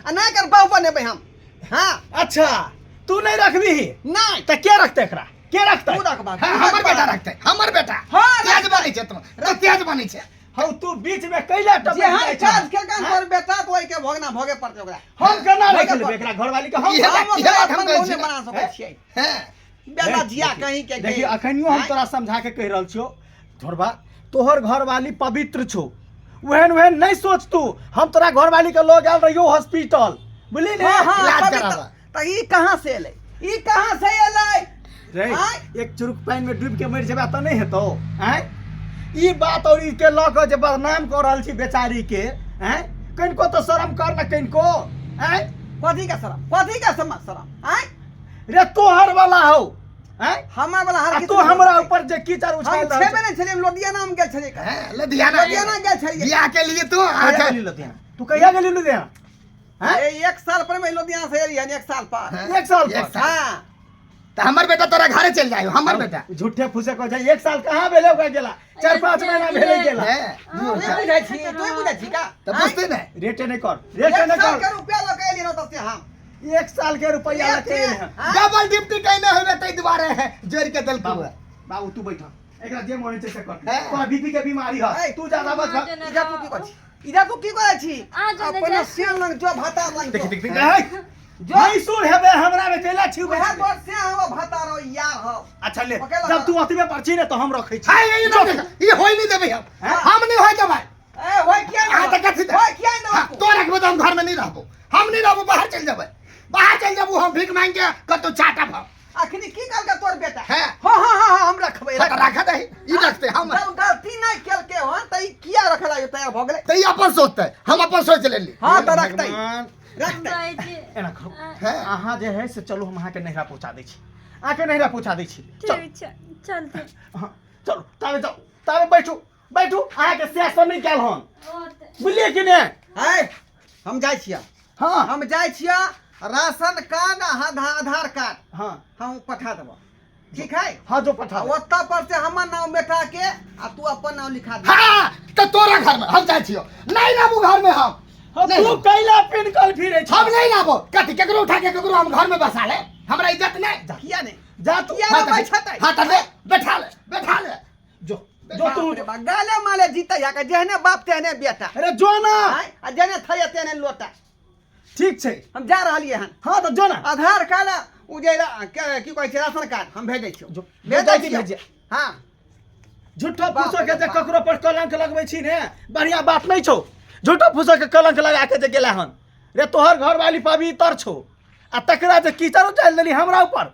आ नहि एकर बाप बनेबै हम। हाँ। अच्छा, तू नहीं रखबी? नहीं। त के रखते एकरा? के रखते? तू रखबा। हाँ, हमर बेटा रखते, हमर बेटा। हाँ, तेज बनै छै, तू तो तेज बनै छै। हौ, तू बीच में कैला टपक जेहन जाइ छह? काज केलकन तोहर बेटा, तो ओहिके भोगना भोगे पड़तै ओकरा। हम केना भोगे राखि लेबै पड़तै। एकरा घरवाली के? हम इहे बात- हम इहे ओकरा बात हम अपन कहै बहु छी नहि ने। बना सकै छियै। हैं। बेटा जिया कहीं के देखियो, अखनियो हम तोरा समझा के कहि रहल छियो धोरबा, तोहर घरवाली पवित्र छौ, ओहन ओहन नहीं सोच तू। हम तोरा घरवाली के लऽ गेल रहियो हॉस्पिटल, बुझली ने? हाँ, हाँ, इलाज पवित्र। कराबऽ। तऽ ई कहाँ से एलै? ई कहाँ से एलै? रे आँय? एक चुरुक पानि में डूबि के मरि जेबा तऽ नहीं हेतौ? आँय, ई बात और ई के लऽ कऽ जे बदनाम कऽ रहल छी बेचारी के, आँय, कनिको तऽ शरम कर ने कनिको, आँय। कथी के शरम? कथी के शरम? आँय? रे, तोहर वाला हौ, आँय? हमर वाला हर आ किछु तू नहि हमरा होतै। ऊपर जे कीचड़ हम उछाल रहल छेबे छे। नहि छलियै, हम लुधियाना हम गेल छलियै। हैं, लुधियाना। लुधियाना गेल छलियै। बियाह के लिए तू कहिया अच्छा गेली लुधियाना? तू कहिया गेली लुधियाना? हैं? ए, एक साल पर में लुधियाना से एलियै हन, एक साल पर। हैं? एक साल पर? एक साल। हाँ। तऽ हमर बेटा तोरा घरे चलि जाय, हमर बेटा। झूठे फूसे कह जाय, एक साल कहाँ भेलै ओकरा गेला? 4-5 महीना भेलै गेला। हैं, तू बुझै छी? तू बुझै छी का? तऽ बुझते नहि। रेटे नहि कर, रेटे एक नहि साल कर। के रुपया लऽ के एलियै हन ओतऽ से हम। एक साल के रुपया एक लके के- हन। हाँ? डबल ड्यूटी कैने होबे, ताहि दुआरे है जोड़ के देलकौ। बाबू, बाबू, तू बैठ, एकरा जे मन छै से कर। हैं? तोरा बीपी के बीमारी है, ऐ, तू ज्यादा मत खा। इधर तू की करै छी? इधर तू की करै छी? अहाँ जने अपना जाइ। सिर लग जो, भाता लग देख जो। देख देख, है भैंसुर हेबे हमरा में कैला छी? वएह तोर से हो, भाता रहो, यार हो। अच्छा ले। पकड़ जब तू अथी में परची ने तो हम रखै छी। हाय, ई नहि देख, ई होय नहि देबै हम। हैं? हम नहि होय देबै। ए, होय किया अहाँ तऽ कथी नहि? होय किया नहि? हाँ, तो रखबै तऽ हम घरमे नहि रहबो, हम नहि रहबो, बाहर चलि जेबै, बाहर चलि जेबो हम, भीख मांगि के कतौ चाटब हम। अखनी की कहलकै तोर बेटा? हैं? हाँ हाँ हाँ हाँ, हम रखबै। हाँ, तऽ राखऽ दही, ई रखतै हम। जब गलती नहि केलकै हन तऽ ई किया रखला तैयार भऽ गेलै? तऽ ई अपन सोचतै, हम अपन सोच लेली। हाँ, तऽ रखतै। भगवान, रखतै। कहै छी। एना करू। हैं? अहाँ जे है से चलू, हम अहाँके नैहरा पहुँचा दै छी, अहाँके नैहरा पहुँचा दै छी, चल। ठीक छै, चलते। हाँ, चलू, ताबे जाउ, ताबे बैठू, बैठू। अहाँके सएह सब नहि कयल हन, बुझलियै कि नहि? है, हम जाइ छियै। हाँ। हम जाइ छियै, राशन कार्ड आ आधार कार्ड हाँ हम पठा देबो, ठीक है? हाँ, जो पठा आ दे। ओतऽ पर से हमर नाम बेटा के आ तू अपन नाम लिखा दे। हाँ, तऽ तोरा घरमे हम जाइ छियौ, नहि रहबू घरमे हम। हाँ, नहीं। तू कैला पिनकल फिरै हम छी? नहीं लाबो, कथी केकरो उठा के केकरो हम घर में बसा ले, हमरा इज्जत नहीं? किया नहीं? जा तू। किया हाँ, नहीं बैठतै? हाँ तऽ ले, बैठा ले, बैठा ले। जो, जो तू। बाप रे बाप, गाले माले जीते या के, जेहने बाप तेहने बेटा। अरे जो ना। आँय, आ जेहने थैया तेहने लोटा। ठीक छै। हम जा रहलियै हन। हाँ, तऽ जो ना। आधार कार्ड ओ जे की कहै छै, राशन कार्ड हम भेजै छियौ। जो, भेजै जाइ छी, छियौ। भेजै। हाँ। झूठो बाप फूसो के रे जे बाप। ककरो पर कलंक लगबै छी ने, बढ़िया बात नहीं छौ। झूठो फूसो के कलंक लगा के जे गेला हन रे, तोहर घरवाली पवित्र छौ आ तकरा जे कीचड़ उछालि देली हमरा ऊपर,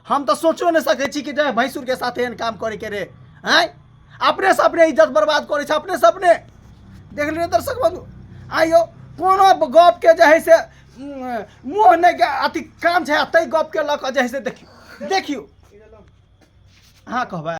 हम तऽ सोचो नहि सकै छी कि जे भैंसुरके साथ एहन काम करैके रे। आँय, अपने से अपने इज्जत बर्बाद करै छै, अपने से अपने। देख लियौ दर्शक बंधु, आइयो कोनो गपके जे है से मुँह नहि अथी काम छै, आ ताहि गपके लऽ कऽ जे है से देखियौ, देखियौ। अहाँ कहबै।